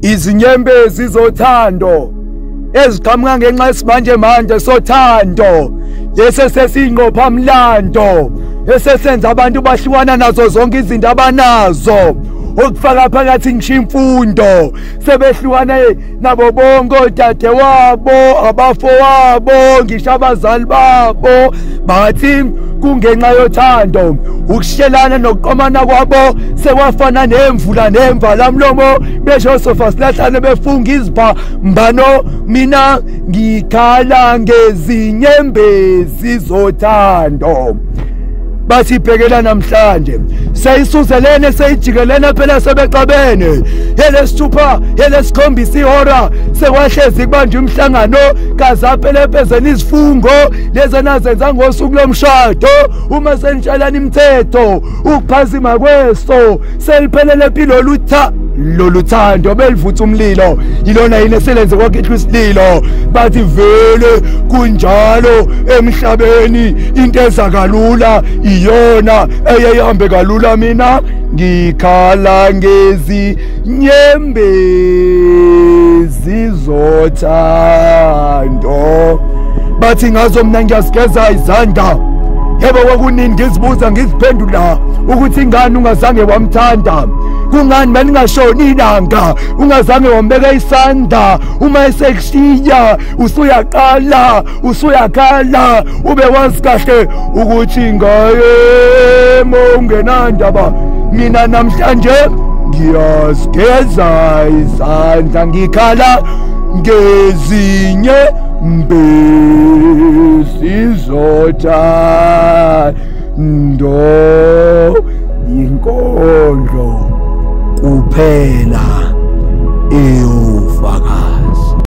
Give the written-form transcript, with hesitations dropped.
Izinyembezi zothando eziqhamuka ngenxa yesimanje manje sothando lesi sesingqopha mlando esesenza abantu bahlukana nazo zonke izinto abanazo, okufaka phakathi ngisho imfundo. Sebehlukane nabo bonke odadewabo, abafowabo, ngisho abazali babo, bathi kungenxa yothando. Ukushelana nokuqomana kwabo sekwafana nemvula nemvalamlomo, besho sofa silahlane befunga iziphambano. Mina ngikhala ngezinyembezi zothando. Bathi bhekela namhlanje seyisuzelene seyijikelene phela sebexabene, elesithupha elesikhombisa ihora sekwahlezi kubanjwe umhlangano kazaphelephezeni izifungo lezi enazenza ngosuku lomshado. Uma senitshelana imithetho ukuphazima kweso seliphelele philo lutha lolu thando belivutha umlilo, yilona yini eselenze kwakhihla isililo. Bathi vele kunjalo emhlabeni, into eza kalula iyona eyehambe kalula. Mina ngikhala ngezinyembezi zothando. Bathi ngazo mina ngiyazigeza izandla. Yebo, kwakunini ngizibuza ngiziphendula ukuthi ingani ungazange wamthanda, kungani beningashoni ilanga ungazange wambeka isandla. Uma esekushiya usuyaqala usuyakhala, ube wazi kahle ukuthi ngaye ungenandaba. Mina namhlanje ngiyazigeza izandla, ngikhala ngezinye mbezi zothando. Inkondlo kuphela.